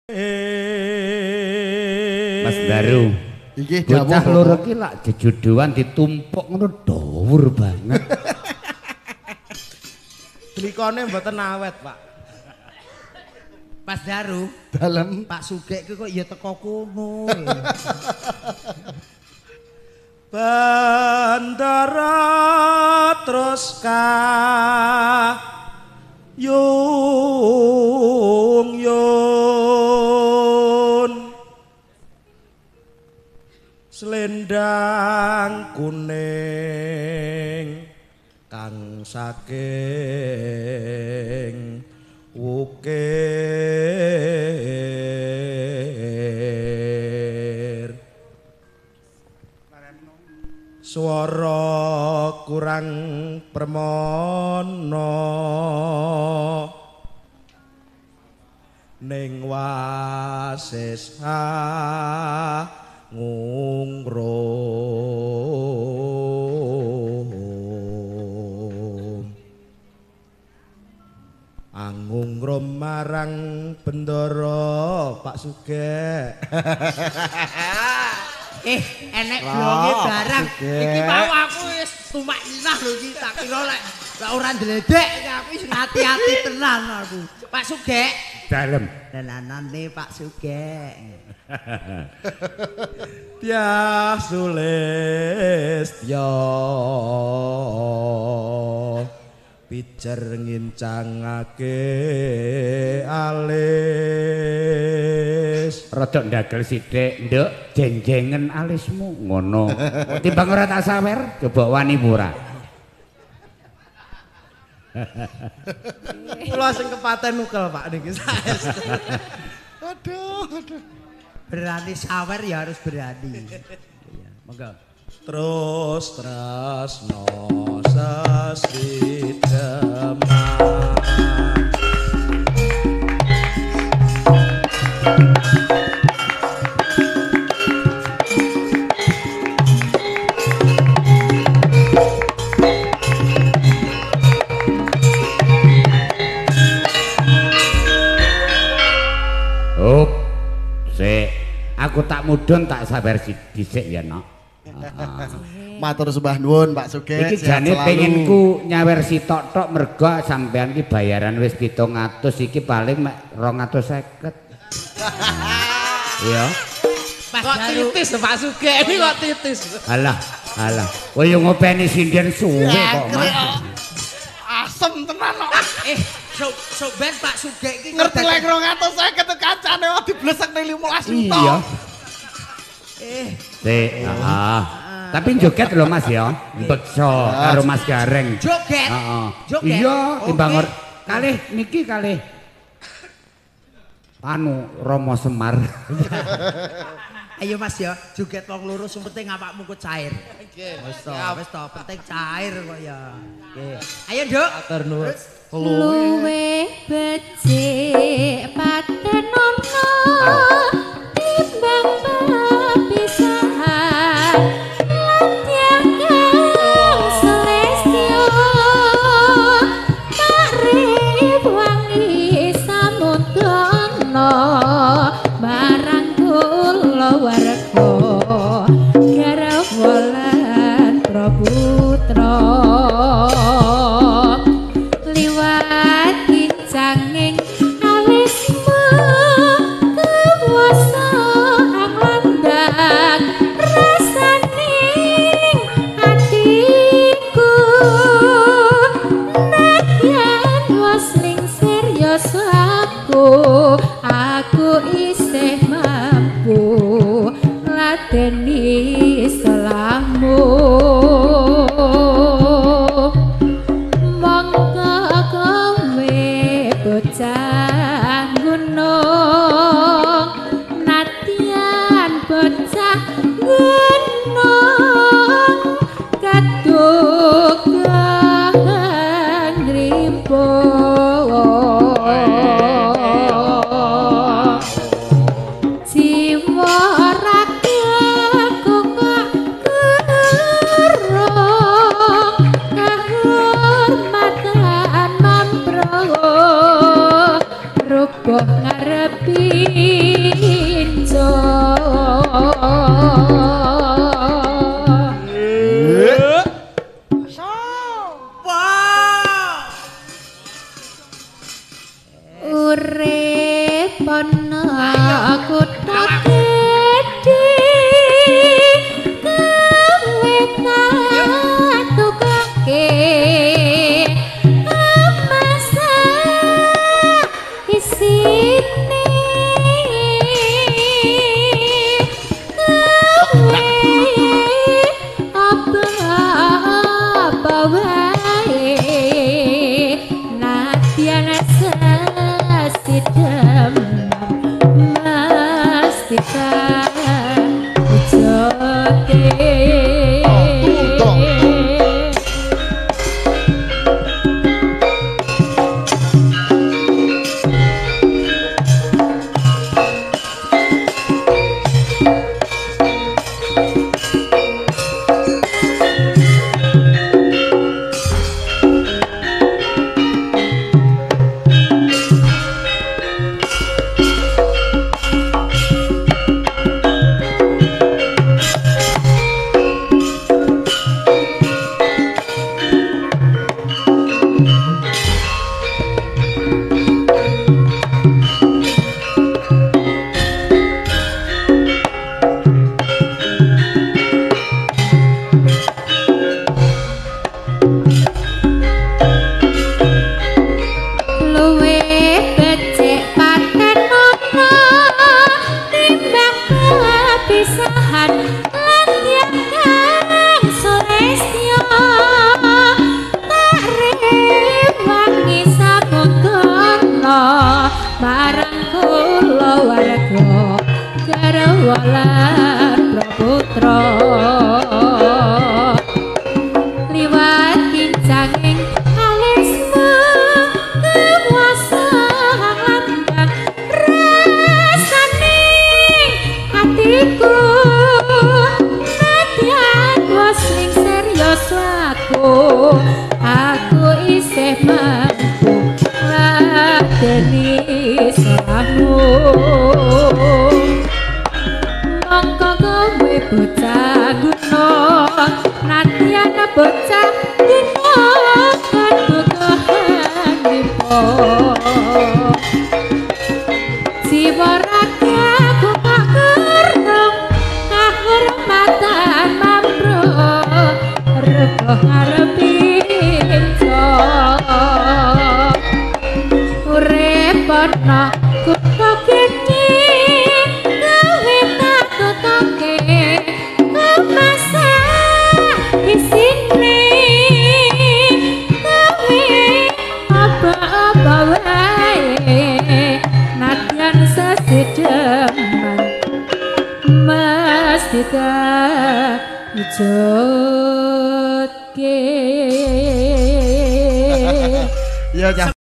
Mas Daru. Inggih dawuh. Bocah loro ki lak jejodohan ditumpuk ngono dhuwur banget. Glikone mboten awet, Pak. Mas Daru, dalem Pak Sugek ki kok ya teko kono. Bandara terus ka yung yun selendang kuning kang saking wukir swara kurang permono ning wasis ngungrum angungrum marang Bendara Pak Sugek. Enek blonge barang. Iki mau aku wis tumak ninah lho iki, tak kira lek ora ndledek aku wis ati-ati tenan aku. Pak Sugek. Dalem. Tenanane Pak Sugek. Tiah sulistya pijer ngincangake alis. Rada ndagel sithik, Nduk, jenjengen alismu ngono. Timbang ora tak sawer, coba wani ora. Kula sing kepaten nukel, Pak niki saestu. Aduh, aduh. Berani sawer ya harus berani. Iya, monggo. Terus tresno sesrideman. Up, sik. Aku tak mudhun tak sabar dhisik ya, Nok. Matur sembah nuwun Pak Sugek. Iki jane penginku nyawer sitok tok mergo sampean ki bayaran wis 700 iki paling mek 250. Iya. Kok titis Pak Sugek ini kok titis. Alah, alah. Kowe yo ngopeni sinden suwe kok, Mas. Asem tenan kok. Sok ben Pak Sugek iki ngerti lek 250 kancane kok diblesekne 15 juta. Iya. Sik, heeh. Tapi joget lho Mas ya, beksa karo Mas Gareng. Joget. Heeh. Joget. Iya, timbang kalih niki kalih anu Romo Semar. Ayo Mas ya, joget wong loro sing penting awakmu ku cair. Nggih. Wis to, wis to, penting cair kok ya. Nggih. Ayo, Nduk. Matur nuwun. Luwe becik patenono timbang papisahan lan tiang selestyo tarif wangi samudana marang kula warga garwa lan putra liwat kincanging alismu pinco. Urip ana kutha gedhe kowe tak tukake masa isine kowe apa-apa wae nadyan sesidem mesti kajoke. Luwe becik paten ana timbang kepisahan lan kang sulestya tak rewangi samuntana marang kulawarga garwa lan putra liwat kincanging alismu kekuasaan lambang rasane hatiku nadyan wis lingsir yuswaku aku isih mampu ngladeni salahmu. Mongko kowe bocah guna nadyan bocah guna kadukuhanipun jiwa ragaku tak kerung kahormatan mamruh rego ngarepinco urip ana kutha gedhe gawe tak tutuke kemasa isine kowe apa-apa wae nadyan sesideman mesti kawujudke. Ya cah